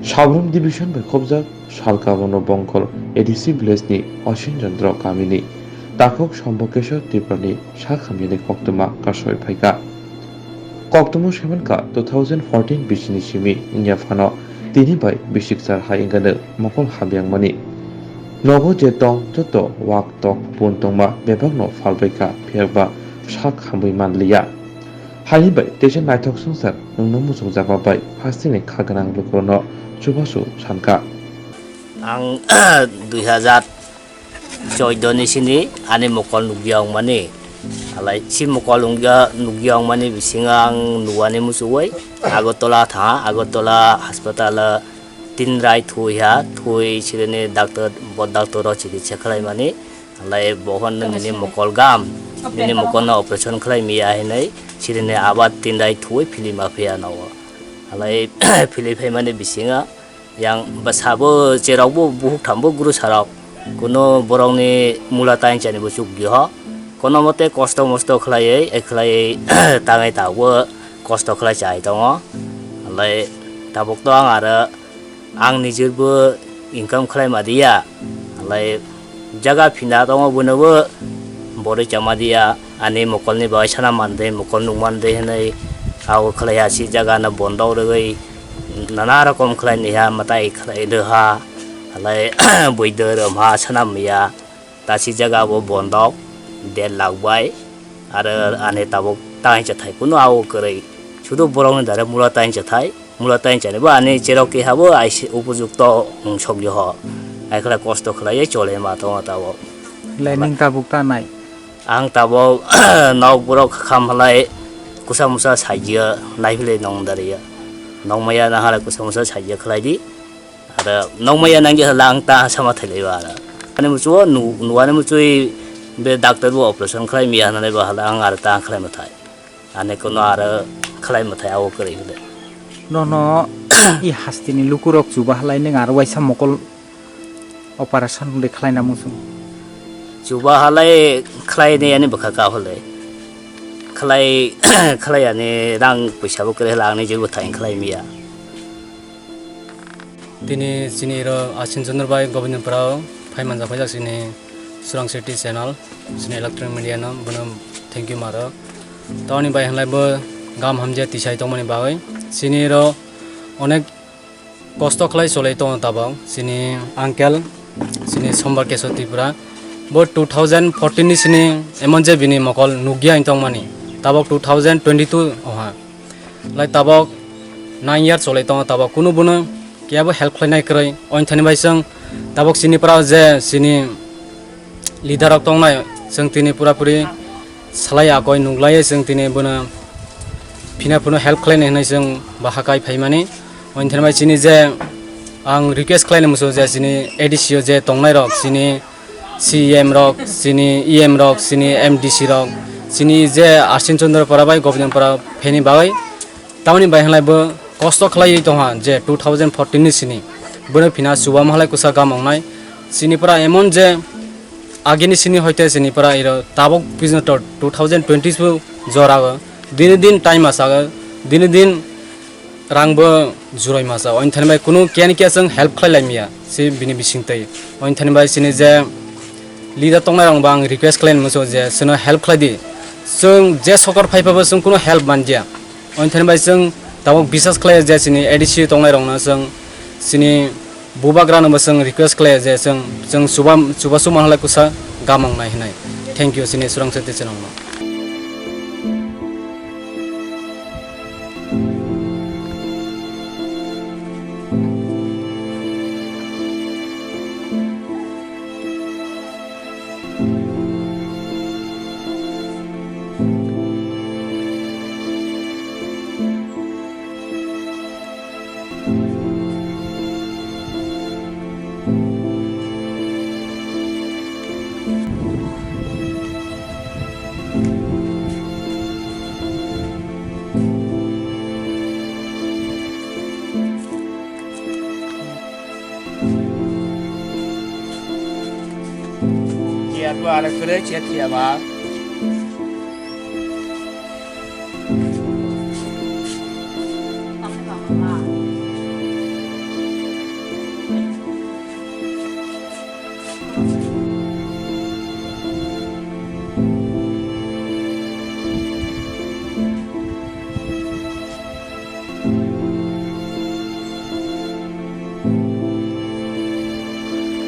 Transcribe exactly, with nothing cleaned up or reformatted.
Sabrum Division bai khobjak Salkamono Bongkol A D C village ni Osin Chandra kamini takhuk Sombokeswar Tripura ni sak hamyani koktwma kasoi phaikha. Koktwma saimankha two thousand fourteen bisini simi wngya phano tini bai bisikchar hai wngkha mokol hamyangmani. Nogo je tong joto wak tok pun tongma bebakno phalbaikha, phiyakba sak hamwi manliya. Haini bai teisa naithok swngchar nwngno muchungjakma bai hasteni kha gwnang lukurokno chubachu sankha. Ang dui hazar choudo ni sini ani mokol nukya wngmani. Alai si mokol nukya, nukya wngmani bisingo ang nuani muchungwi Agartala thangha, Agartala hospital o tin rai thuwi ha, thuwi sirini doctor, bo doctor o chikitsa khlaimani. Alai bohon nini mokol gam, nini mokol no operation khlai miya hinwi sirini abar tin rai thuwi philima phiya nogo. Alai philiphaimani bisingo yang bwsabo cherokbo buhuk thambo guru sarok. Kuno borokni mula tainchani bo chukdi ho. Kono mote kosto mosto khlaiwi, e khlaiwi tangwi tabukbo kosto khlai chai tongo. Alai tabuk to ang aro ang nijorbo income khlai madiya. Alai jaga phinda tongo, bonobo borwi chama diya, ani mokolni bagwi sana mande, mokol nukmande hinwi abo khlaiya, si jaga no bondok rwgwi nana rokom khlai niha, mwtai khlai rwha, halai bwidwr wngha sana miya, ta si jaga bo bondok der lakh bai. Aro ani tabuk taincha thai kunu abo kwrwi. Sudu borokni dare mula taincha thai, mula taincha ni bo ani cherok keha bo aise upojukto wng sokya ho. Aikhala kosto khlaiwi chole ma tongo tabuk. Lening tabuk ta nai. Ang tabuk nok borok kham halai kusa musa sajya naiphilwi nong dariya. Nongmaya na halai kusa musa sajya khlai di. Aro nokmaya nangya hala ang ta sama thailaiba aro. Ani muchungo nu-, nuani muchungwi be doctor bo operation khlai miya hinwi ba hala ang aro ta khlai mwthai. Ani kono aro khlai mwthai abo kwrwi hwnwi. Nono i hasteni lukurok chuba halai nwng aro waisa mokol operation de khlaina muchung? Chuba halai khlai ni ani bwkha ka hole. Khlai, khlai ani rang puisa bo kwrwi hala ang ni je bwthai khlai miya. Tini chini ro Asin Chandra bai Gobindpura phai manjak phaijak chini Surang City channel, chini electronic media no bono thank you maro. Tawni bai hinlai bo gam hamjak tisai tongmani bagwi chini ro onek kosto khlai cholai tongo tabok chini uncle, chini Sombar Keswar Tripura. Bo two thousand fourteen ni sini emon je bini mokol nukya wng tongmani, tabok two thousand twenty-two oha. Lai tabok nine year cholai tongo, tabok kunu bono kebo help khlainai kwrwi. Ointhani bai chwng tabok chini pura je chini leader rok tongnai, chwng tini pura puri salai akoi nuklai chwng tini bono phina phano help khlainai hinwi chwng bahakai phaimani. Ointhani bai chini je ang request khlainai muchungo je chini A D C o je tongnai rok chini C E M rok, chini E M rok, chini M D C rok, chini je Arshin Chandra Para bai Govindan Para pheni bagwi. Tamoni bai hinlai bo kosto khlaiwi tongha je two thousand fourteen ni sini. Bono phina chubama halai kwsa gam wngnai. Chini pura emon je agini sini hoite chini pura iro tabok pijno to two thousand twenty bo jora o. Dini din time asago, dini din rang bo juroi masa. Ointhani bai kunu kiya ni kiya chwng help khlai lai miya si bini bising twi. Ointhani bai chini je leader tongnai rok bo ang request khlai muchungo je chwngno help khlai di. Chwng je sokor phai pha bo chwng kunu help man dia. Ointhani bai chwng tabok bisas khlai je chini A D C tongnai rok no chwng chini bubagra no bo chwng request khlai je chwng, chwng chuba, chubachu man halai kwsa gam wngnai hinai. Thank you chini Surang City channel no. Chair bo alak kwrwi chair thiyaba.